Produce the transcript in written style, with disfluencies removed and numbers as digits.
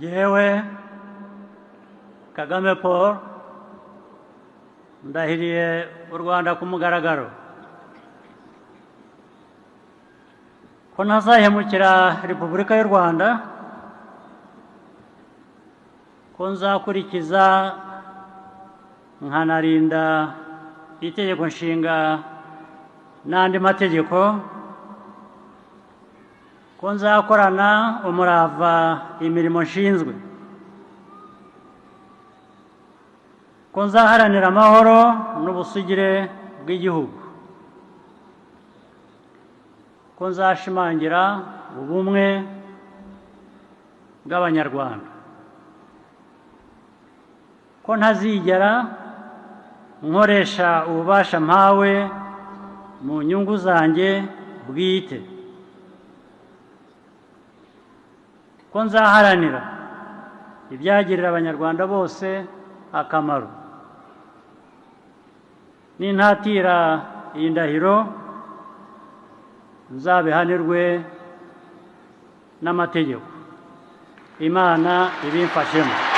Jyewe Kagame Paul, ndahiriye u Rwanda ku mugaragaro ko ntazahemukira Repubulika y'u Rwanda, ko nzakurikiza nkanarinda Itegeko Nshinga n'andi mategeko, ko nzakorana umurava imirimo nshinzwe, ko nzaharanira amahoro n'ubusugire bw'igihugu, ko nzashimangira ubumwe bw'Abanyarwanda, ko ntazigera nkoresha ububasha mpawe mu nyungu zanjye bwite, ko nzaharanira ibyagirira Abanyarwanda bose akamaro. Nintatira iyi ndahiro, nzabihanirwe n'amategeko. Imana ibimfashemo.